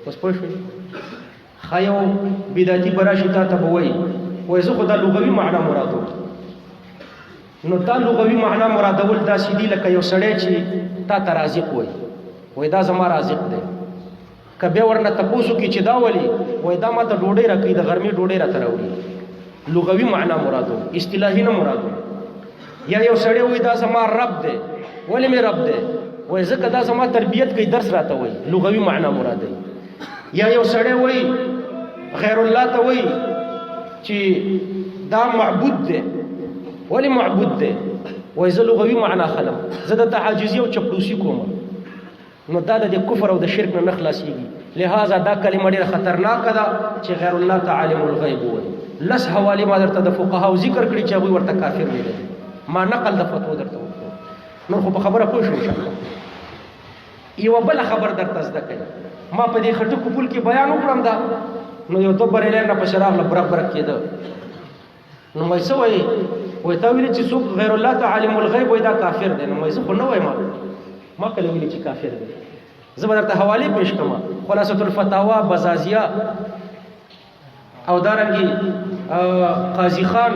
اوس پوه شوې؟ ښه، یو بدعتي به راشي تا ته به وایي، وایي زه خو دا لغوي معنا مرادوم. نو دا لغوي معنا مرادول داسې دي لکه یو سړی چې تا ته رازق وایي، وایي دا زما رازق دی. که بیا ورنه تپوس وکړي چې دا ولې، وایي دا ما ته ډوډۍ راکوي، د غرمې ډوډۍ راته راوړي. لغوي معنا مرادو، اصطلاحي نه مرادو. یا یو سړی وایي دا زما رب دی، ولې مې رب دی؟ وایي ځکه دا زما تربیت کوي، درس راته وایي. لغوي معنا مرادوي. یا یو سړی وایي غیر الله ته وایي چې دا معبود دی، ولې معبود دی؟ وایي زه لغوي معنا خلم، زه د تعاجزي او چپلوسي کوم. نو دا د کفر او د شرک نه نه خلاصیږي. لہذا دا کلمه ډیره خطرناکه ده چې غیر الله ته عالم الغیب وایي. لس حوالې ما درته د فقهاو ذکر کړي چې هغوی ورته کافر ویلی دي. ما نقل د فتو درته وکړو، نور خو په خبره پوه شو انشاءالله. یوه بله خبر درته زده کړئ، ما په دې خټکو پل کې بیان وکړم دا، نو یو دوه بریلیان راپسې راغله، برق برق کېده. نو مې څه وایي؟ وایي تا ویلي چې څوک غیر الله ته عالم الغیب وایي دا کافر دی. نو مې زه خو نه وایم، ما کله ویلي چې کافر دی؟ زه به درته حوالې پیش کړم، خلاصة الفتاوا بزازیه او دارنګي قاضي خان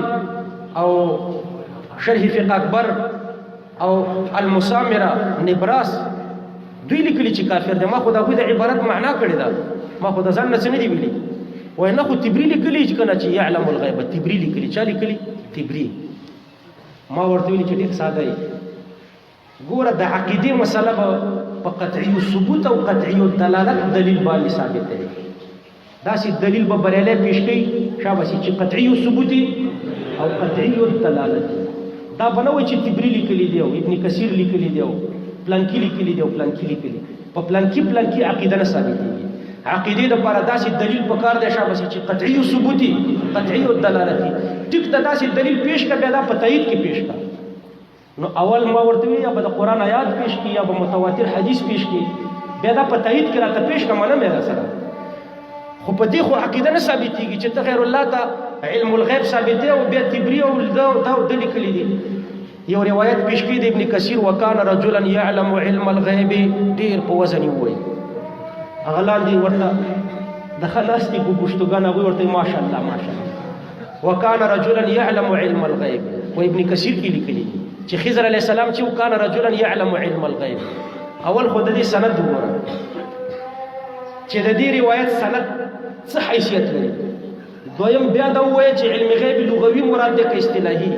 او شرح فقه اکبر او المسامره نبراس، دوی لیکلي چې کافر دی. ما خو د هغوی د عبارت معنا کړې ده، ما خو د ځان نه څه نه دي ویلي. وایي نه، خو تبري لیکلي چې کنه چې یعلم الغیب، تبري لیکلي. چا لیکلي؟ تبري. ما ورته ویلي چې ډېر ساده یې، ګوره د عقیدې مسله به په قطعي ثبوت او قطعي دلالت دلیل باندې ثابته دی. داسې دلیل به بریالی پیش کوي شاباسي چې قطعي ثبوت او قطعي دلالت. دا به نه وایي چې تبري لیکلي دی او ابن کثیر لیکلي دی او پلانکي لیکلي دی او پلانکي لیکلي. په پلانکي پلانکي عقیده نه ثابتېږي. عقیدې دپاره داسې دلیل پکار دی شاباسي چې قطعي ثبوتي قطعي دلالتي. ټیک ته داسې دلیل پیش کړه، بیا دا په تایید کې پیش کړه. نو اول ما ورته وی، یا به د قرآن آیات پیش کی یا به متواتر حدیث پیش کی، بیا دا په تایید کې راته پیش کړه، منم یې سره. خو په دې خو عقیده نه ثابتېږي چې ته غیر الله ته علم الغیب ثابتې او بیا تبري او دا او دا او ده لیکلي دي. یو روایت پیش کړي د ابن کثیر، وکان رجلا یعلم علم الغیب، ډېر په وزن یې ووایي. هغه لاندې ورته د ښه ناستې ګوګوشتوګان هغوی ورته ماشاءالله ماشاءالله. وکان رجلا يعلم علم الغيب، و ابن کثیر کې لیکلي چې خضر علی السلام چې وکان رجلا يعلم علم الغيب. اول خو د دې سند وګوره چې د دې روایت سند څه حیثیت لري. دویم بیا دا وایي چې علم غیب لغوي مراد دی که اصطلاحي.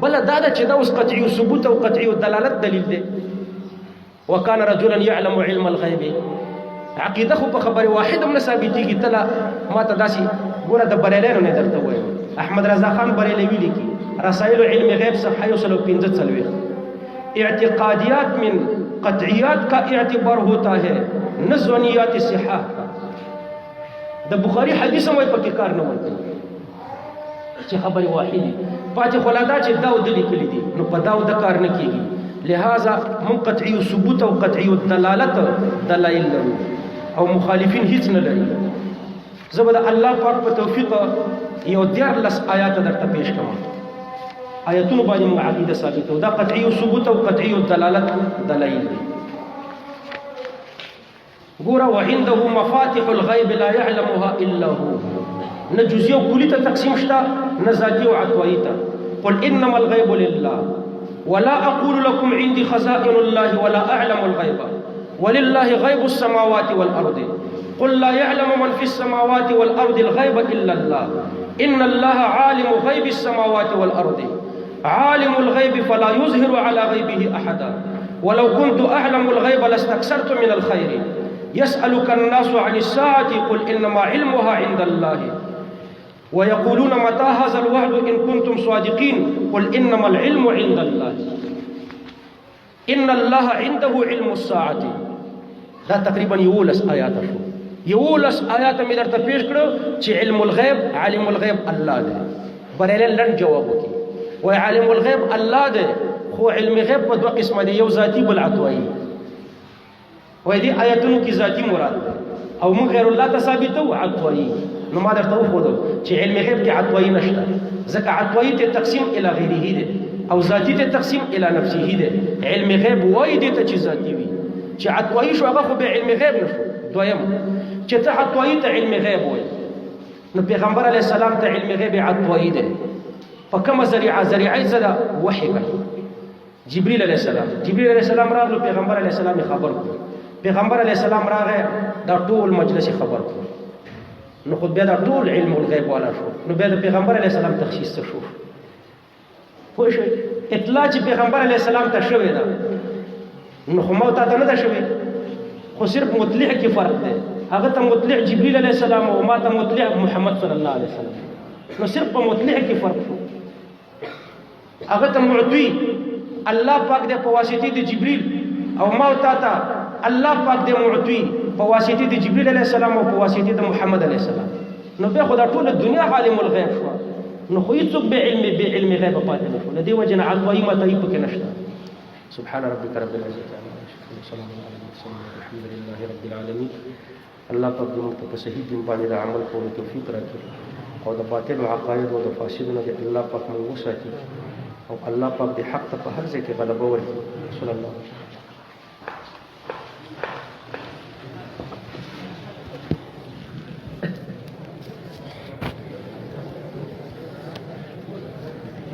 بل دا ده چې دا اوس قطعي ثبوت او قطعي دلالت دلیل دی. وکان رجلا يعلم علم الغيب، عقیده خو په خبره واحد هم نه ثابتېږي. تله ما ته داسې ګوره د بریلیانو نه درته وایم، احمد رضا خان بریلوي لیکي رسائل علم غیب صفحه 145، اعتقادیات من قطعیات کا اعتبار ہوتا ہے نه ظنیات صحاح کا. د بخاری حدیث هم وایي پکې کار نه ورکوي چې خبرې واحدې پاتې. خو لا دا چې دا او د لیکلي دي، نو په دا او د کار نه کېږي. لہذا مونږ قطعي ثبوت او قطعي دلالت دلایل لرو او مخالفین هیڅ نه لري. زه به د الله پاک په توفیق یو 13 آیات درته پیش کوم. آیتونو باندې موږ عقیده ثابتو، دا قطعي ثبوت او قطعي دلالت دلایل دي. ګوره، وعنده مفاتح الغیب لا يعلمها الا هو. نه جزئی او کلی ته تقسیم شته، نه ذاتی او عطوایی ته. قل انما الغیب لله ولا اقول لكم عندي خزائن الله ولا اعلم الغیب ولله غیب السماوات والارض قل لا يعلم من في السماوات والارض الغيب الا الله ان الله عالم غيب السماوات والارض عالم الغيب فلا يظهر على غيبه احدا ولو كنت اعلم الغيب لاستكثرت من الخير يسألك الناس عن الساعة قل إنما علمها عند الله ويقولون متى هذا الوعد إن كنتم صادقين قل إنما العلم عند الله ان الله عنده علم الساعه. دا تقریبا 11 آیات شو. 11 آیات مې درته پیش کړو چې علم الغیب، عالم الغیب الله دی. بریلی لنډ جواب وکړي، وای عالم الغیب الله دی، خو علم غیب په دوه قسمه دی، یو ذاتی بل عطوایی. وای دې آیتونو کې ذاتی مراد ده او موږ غیر الله ته ثابتو عطوایی. نو ما درته وښودل چې علم غیب کې عطوایی نشته، ځکه عطوایی ته تقسیم الی غیره دی او ذاتی ته تقسیم الی نفسه دی. علم غیب وای دې ته چې ذاتی وي، چې عطوایی شو هغه خو به علم غیب نشو. دویم چې ته عطوایی ته علم غیب وایي، نو پیغمبر علی السلام ته علم غیب عطوایی دی. په کومه ذریعه؟ ذریعه یې څه ده؟ وحی کړه. جبريل علیه السلام، جبريل علیه السلام راغلو، پیغمبر علیه السلام خبر کړ. پیغمبر علیه السلام راغی، دا ټول مجلس خبر کړ. نو خو بیا دا ټول علم الغیب والا شو. نو بیا د پیغمبر علیه السلام تخصیص څه شو؟ پوه شئ، اطلاع چې پیغمبر علیه السلام ته شوې ده، نو خو ما تا ته نه ده شوې، خو صرف مطلع کې فرق دی. هغه ته مطلع جبريل علیه السلام او ما ته مطلع محمد صلی الله علیه وسلم. نو صرف په مطلع کې فرق شو. هغه ته معطي الله پاک دی په واسطه د جبريل، او ما او تا ته الله پاک دی معطي په واسطه د جبريل علیه السلام او په واسطه د محمد علیه السلام. نو بیا خو دا ټول دنیا عالم الغیب شو، نو خو هیڅوک به علم به علم غیب پاتې نه شو. له دې وجې نه عطوایي متایي پکې نشته. سبحان ربك رب العزة عما يصفون، وسلام على المرسلين، والحمد لله رب العالمين. الله پاک دې موږ ته په صحیح دین باندې د عمل کولو توفیق راکړي، او د باطل عقاید او د فاسدونو دې الله پاک موږ وساتي، او الله پاک دې حق ته په هر ځای کې غلبه ورکړي. صلی الله علیه وسلم.